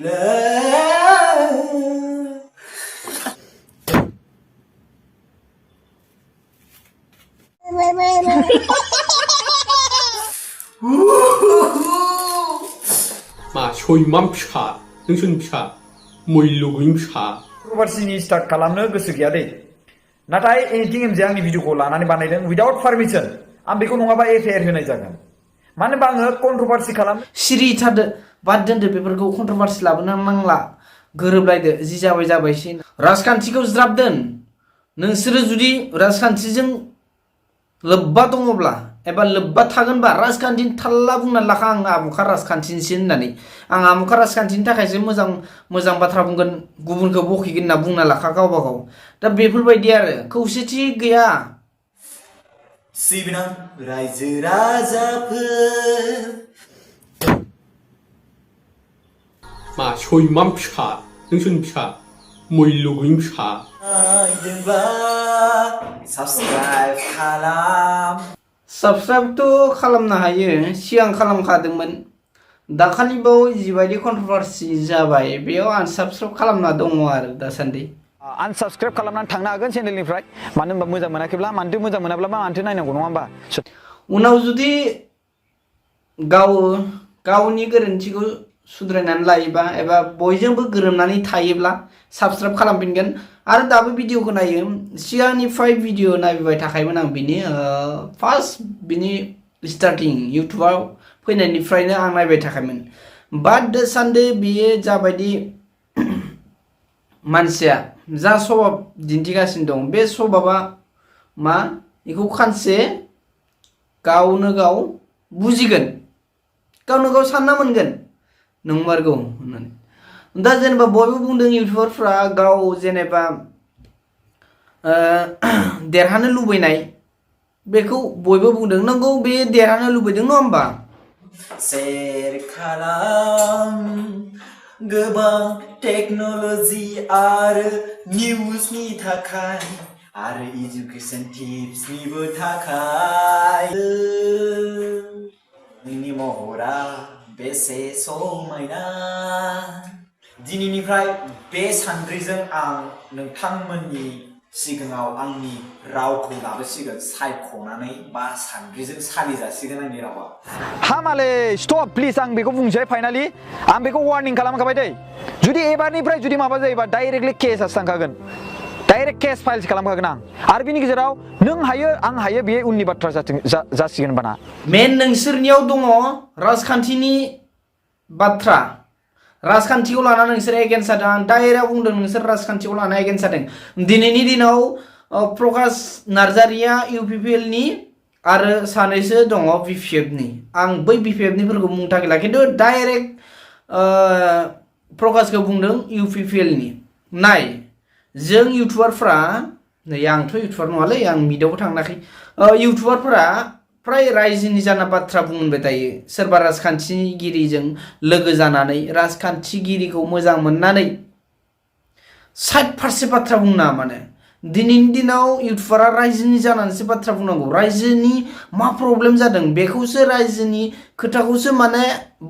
मा सयमान फिसा नोंसोरनि फिसा मैल्य गैयि फिसा कन्ट्रभार्सिनि स्टार्ट खालामनो गोसो गैया दे नाथाय एनिथिं एमजे आंनि भिडिअखौ लानानै बानायदों उइदाउट पारमिसन आं बेखौ नङाबा एफआइआर होनाय जागोन मानो होनबा आङो कन्ट्रभार्सि खालाम सिरि थादो बाद दोनदो बेफोरखौ कन्ट्रभार्सि लाबोनो नांला गोरोबलायदो जि जाबाय जाबायसै राजखान्थिखौ ज्राब दोन नोंसोरो जुदि राजखान्थिजों लोब्बा दङब्ला एबा लोब्बा थागोनबा राजखान्थिनि थाल्ला बुंना लाखा आं आमुखा राजखान्थिनिसो होननानै आं आमुखा राजखान्थिनि थाखायसो मोजां मोजां बाथ्रा बुंगोन गुबुनखौ बखिगोन होनना बुंना लाखा गावबा गाव दा बेफोरबायदि आरो खौसेथि गैया सिबिनां रायजो राजाफोर मा सयमान फिसा नोंसोरनि फिसा मैल्य गैयि फिसा साबस्क्राइबथ' खालामनो हायो सिगां खालामखादोंमोन दाखालिबाव जिबायदि कन्ट्रभार्सि जाबाय बेयाव आनसाबस्क्राइब खालामना दङ आरो दासान्दि आनसाबस्क्राइब खालामनानै थांनो हागोन चेनेलनिफ्राय मानो होनबा मोजां मोनाखैब्ला मानोथो मोजां मोनाब्ला मानोथो नायनांगौ नङा होनबा उनाव जुदि गावनि गोरोन्थिखौ सुद्रायनानै लायोबा एबा बयजोंबो गोरोबनानै थायोब्ला साबस्क्राइब खालामफिनगोन आरो दाबो भिडिअखौ नायो सिगांनिफ्राय भिडिअ नायबाय थाखायोमोन आं बिनि फार्स्ट बिनि स्टार्टिं इउटुबाव फैनायनिफ्रायनो आं नायबाय थाखायोमोन बाट दासान्दि बियो जाबायदि मानसिया जा सभाब दिन्थिगासिनो दं बे सभाबा मा बेखौ खानसे गावनो गाव बुजिगोन गावनो गाव सानना मोनगोन नंमारगौ होननानै दा जेनेबा बयबो बुंदों इउटुबारफ्रा गाव जेनेबा देरहानो लुबैनाय बेखौ बयबो बुंदों नंगौ बे देरहानो लुबैदों नङा होमबा शेर खालाम गोबां टेक्न'लजि आरो निउसनि थाखाय आरो इडुकेसन टिप्सनिबो थाखाय नोंनि महरा बेसे समायना दिनैनिफ्राय बे सानद्रिजों आं नोंथांमोननि सिगाङाव आंनि रावखौ लाबोसिगोन सायख'नानै बा सानद्रिजों सालिजासिगोन आंनि रावा हामाले स्टप प्लिज आं बेखौ बुंसै फाइनालि आं बेखौ वार्निं खालामखाबाय दै जुदि एबारनिफ्राय जुदि माबा जायोबा डाइरेक्टलि केसआसो थांखागोन डाइरेक्ट केस फाइल खालामखागोन आं आरो बिनि गेजेराव नों हायो आं हायो बे उननि बाथ्रा जासिगोन बाना मेन नोंसोरनियाव दङ राजखान्थिनि बाथ्रा राजखान्थिखौ लानानै नोंसोर एगेन्स्ट जादों आं डाइरेक्ट बुंदों नोंसोर राजखान्थिखौ लाना एगेन्स्ट जादों दिनैनि दिनाव प्रकाश नार्जारिया इउपिपिएलनि आरो सानैसो दङ बिपिएफनि आं बै बिपिएफनिफोरखौ मुं थाखिला खिन्थु डाइरेक्ट प्रकाशखौ बुंदों इउपिपिएलनि नाय जों इउटुबारफ्रा नै आंथ' इउटुबार नङालै आं मिडियावबो थांनाखै इउटुबारफोरा फ्राय रायजोनि जाना बाथ्रा बुंबाय थायो सोरबा राजखान्थिगिरिजों लोगो जानानै राजखान्थिगिरिखौ मोजां मोननानै साइड फारसे बाथ्रा बुंना माने दिनैनि दिनाव इउटुबारा रायजोनि जानानैसो बाथ्रा बुंनांगौ रायजोनि मा प्रब्लेम जादों बेखौसो रायजोनि खोथाखौसो माने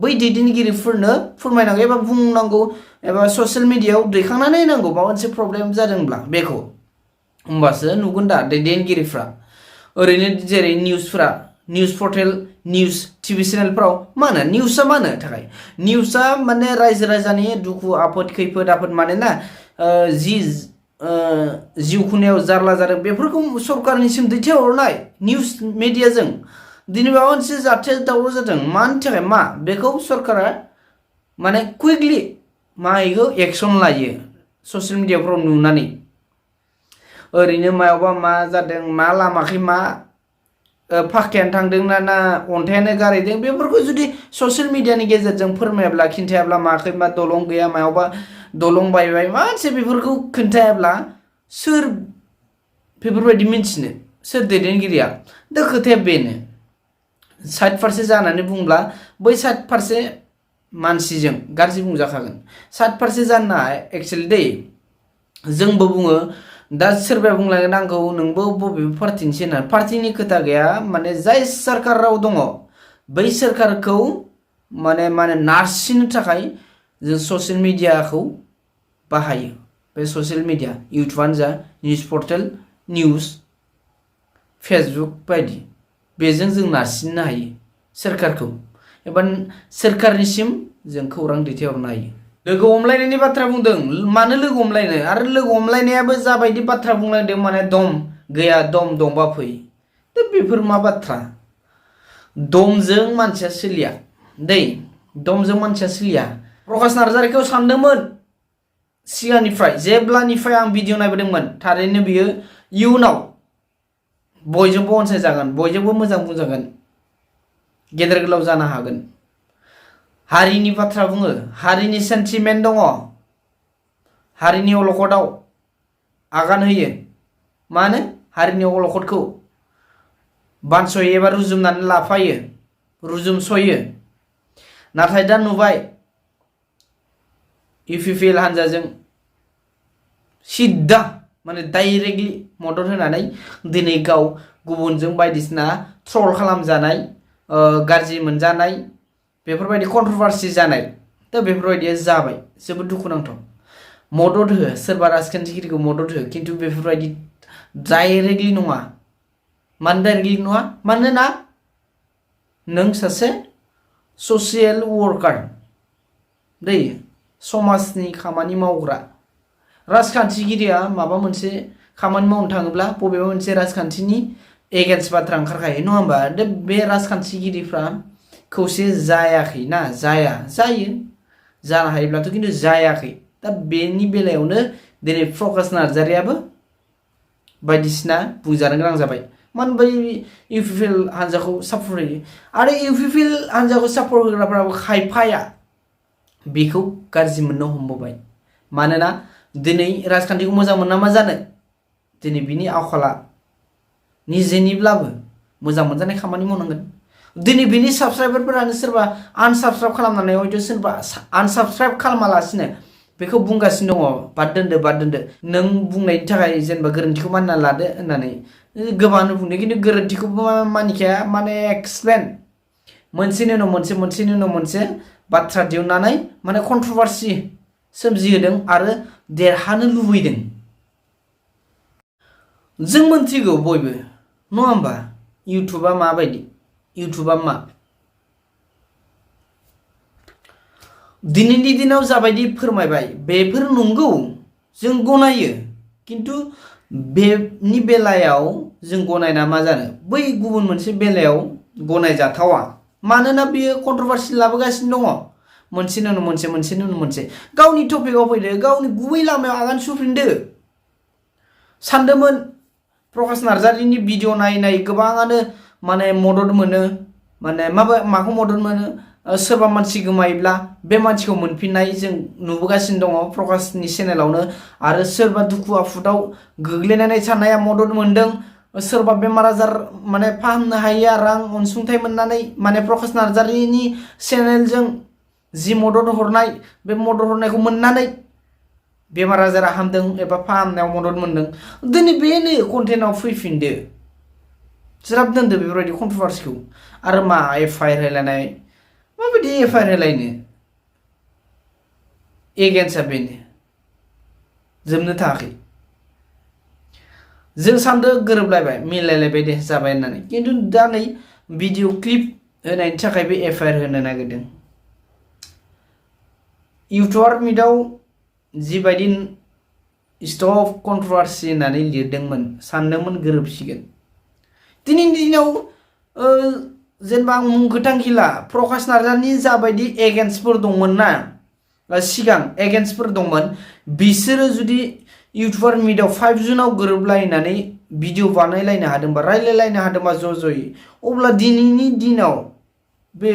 बै दैदेनगिरिफोरनो फोरमायनांगौ एबा बुंनांगौ एबा ससियेल मिडियायाव दैखांनानै होनांगौ माबा मोनसे प्रब्लेम जादोंब्ला बेखौ होमबासो नुगोन दा दैदेनगिरिफ्रा ओरैनो जेरै निउसफ्रा निउस पर्टेल निउस टिभि चेनेलफ्राव मा होनो निउसआ मा होनो थाखाय निउसआ माने रायजो राजानि दुखु आफोद खैफोद आफोद मानोना जि जिउ खुंनायाव जारला जादों बेफोरखौ सरकारनिसिम दैथायहरनाय निउस मिडियाजों दिनै माबा मोनसे जाथाय दावराव जादों मानि थाखाय मा बेखौ सरकारा माने कुइकलि मा बेखौ एक्सन लायो ससियेल मिडियाफ्राव नुनानै ओरैनो मायावबा मा जादों मा लामाखै मा फाखायानो थांदों ना अन्थायानो गारैदों बेफोरखौ जुदि ससियेल मिडियानि गेजेरजों फोरमायाब्ला खिन्थायाब्ला माखै मा दलं गैया मायावबा दलं बायबाय मा मोनसे बेफोरखौ खिन्थायाब्ला सोर बेफोरबायदि मिन्थिनो सोर दैदेनगिरिया दा खोथाया बेनो साइड फारसे जानानै बुंब्ला बै साइड फारसे मानसिजों गाज्रि बुंजाखागोन साइड फारसे जाना एक्चुअलि दै जोंबो बुङो दा सोरबाया बुंलांगोन आंखौ नोंबो बबेबा पार्टिनिसो होनना पार्टिनि खोथा गैया माने जाय सोरखाराव दङ बै सोरखारखौ माने नारसिननो थाखाय जों ससियेल मिडियाखौ बाहायो बे ससियेल मिडिया इउटुबानो जा निउस पर्टेल निउस फेसबुक बायदि बेजों जों नारसिननो हायो सोरखारखौ एबा सोरखारनिसिम जों खौरां दैथायहरनो हायो लोगो हमलायनायनि बाथ्रा बुंदों मानो लोगो हमलायनो आरो लोगो हमलायनायाबो जाबायदि बाथ्रा बुंलायदों माने दम गैया दम दंबा फै दा बेफोर मा बाथ्रा दमजों मानसिया सोलिया दै दमजों मानसिया सोलिया प्रकाश नार्जारिखौ सानदोंमोन सिगांनिफ्राय जेब्लानिफ्राय आं भिडिअ नायबोदोंमोन थारैनो बियो इयुनाव बयजोंबो अनसायजागोन बयजोंबो मोजां बुंजागोन गेदेर गोलाव जानो हागोन हारिनि बाथ्रा बुङो हारिनि सेन्टिमेन्ट दङ हारिनि अलखदाव आगान होयो मानो हारिनि अलखदखौ बानसयो एबा रुजुमनानै लाफायो रुजुमसयो नाथाय दा नुबाय इउपिपिएल हान्जाजों सिद्दा माने डाइरेक्टलि मदद होनानै दिनै गाव गुबुनजों बायदिसिना ट्रल खालामजानाय गाज्रि मोनजानाय बेफोरबायदि कन्ट्रोभार्सि जानाय दा बेफोरबायदिया जाबाय जोबोद दुखुनांथाव मदद हो सोरबा राजखान्थिगिरिखौ मदद हो खिन्थु बेफोरबायदि डाइरेक्टलि नङा मानो डाइरेक्टलि नङा मानोना नों सासे ससियेल वर्कार दै समाजनि खामानि मावग्रा राजखान्थिगिरिया माबा मोनसे खामानि मावनो थाङोब्ला बबेबा मोनसे राजखान्थिनि एगेन्स्ट बाथ्रा ओंखारखायो नङा होमबा दा बे राजखान्थिगिरिफ्रा खौसे जायाखै ना जायो जानो हायोब्लाथ' खिन्थु जायाखै दा बेनि बेलायावनो दिनै प्रकाश नार्जारियाबो बायदिसिना बुंजानो गोनां जाबाय मानो बै इउपिपिएल हान्जाखौ सापर्ट होयो आरो इउपिपिएल हान्जाखौ सापर्ट होग्राफ्राबो खायफाया बेखौ गाज्रि मोननो हमबोबाय मानोना दिनै राजखान्थिखौ मोजां मोना मा जानो दिनै बिनि आखला निजेनिब्लाबो मोजां मोनजानाय खामानि मावनांगोन दिनै बिनि साबसक्राइबारफोरानो सोरबा आनसाबस्क्राइब खालामनानै हयथ' सोरबा आनसाबस्क्राइब खालामालासिनो बेखौ बुंगासिनो दङ बाद दोनदो नों बुंनायनि थाखाय जेनेबा गोरोन्थिखौ मानिना लादो होननानै गोबाङानो बुंदों खिन्थु गोरोन्थिखौ मानिखाया माने एक्सप्लेन मोनसेनि उनाव मोनसे बाथ्रा दिहुननानै माने कन्ट्रोभार्सि सोमजिहोदों आरो देरहानो लुबैदों जों मोनथिगौ बयबो नङा होमबा इउटुबा माबायदि इउटुबा मा दिनैनि दिनाव जाबायदि फोरमायबाय बेफोर नंगौ जों गनायो खिन्थु बेनि बेलायाव जों गनायना मा जानो बै गुबुन मोनसे बेलायाव गनायजाथावा मानोना बियो कन्ट्रोभार्सि लाबोगासिनो दङ मोनसेनि उनाव मोनसे गावनि टपिकआव फैदो गावनि गुबै लामायाव आगान सुरफिनदो सानदोंमोन प्रकाश नार्जारिनि भिडिअ नायै गोबाङानो माने मदद मोनो माने माखौ मदद मोनो सोरबा मानसि गोमायोब्ला बे मानसिखौ मोनफिननाय जों नुबोगासिनो दङ प्रकाशनि चेनेलावनो आरो सोरबा दुखु आफुदाव गोग्लैनानै थानाया मदद मोनदों सोरबा बेमार आजार माने फाहामनो हायिया रां अनसुंथाइ मोननानै माने प्रकाश नार्जारिनि चेनेलजों जि मदद हरनाय बे मदद हरनायखौ मोननानै बेमार आजारा हामदों एबा फाहामनायाव मदद मोनदों दिनै बेनो कन्टेन्टआव फैफिनदो ज्राब दोनदो बेफोरबायदि कन्ट्रोभार्सिखौ आरो मा एफआइआर होलायनाय माबायदि एफआइआर होलायनो एगेन्स्टआ बेनो जोबनो थाङाखै जों सानदों गोरोबलायबाय मिलायलायबाय दे जाबाय होननानै खिन्थु दा नै भिडिअ क्लिप होनायनि थाखाय बे एफआइआर होनो नागिरदों इउटुबार मिटआव जिबायदि स्टप कन्ट्रोभार्सि होननानै लिरदोंमोन सानदोंमोन गोरोबसिगोन दिनैनि दिनाव जेनेबा आं मुं गोथां गिला प्रकाश नार्जारिनि जाबायदि एगेन्स्टफोर दंमोन ना सिगां एगेन्स्टफोर दंमोन बिसोरो जुदि इउटुबार मिटआव 5 जुनाव गोरोबलायनानै भिडिअ बानायलायनो हादोंबा रायलायलायनो हादोंबा ज'ज'यै अब्ला दिनैनि दिनाव बे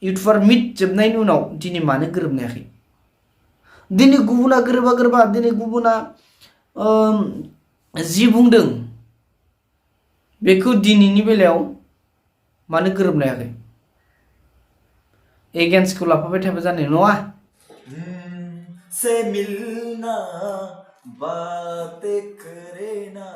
इउटुबार मिट जोबनायनि उनाव दिनै मानो गोरोबनो हायाखै दिनै गुबुना गोरोबा दिनै गुबुना जि बुंदों बेखौ दिनैनि बेलायाव मानो गोरोबनो हायाखै एगेन्स्टखौ लाफाबाय थाबा जानाय नङा से मिलना बातें करे ना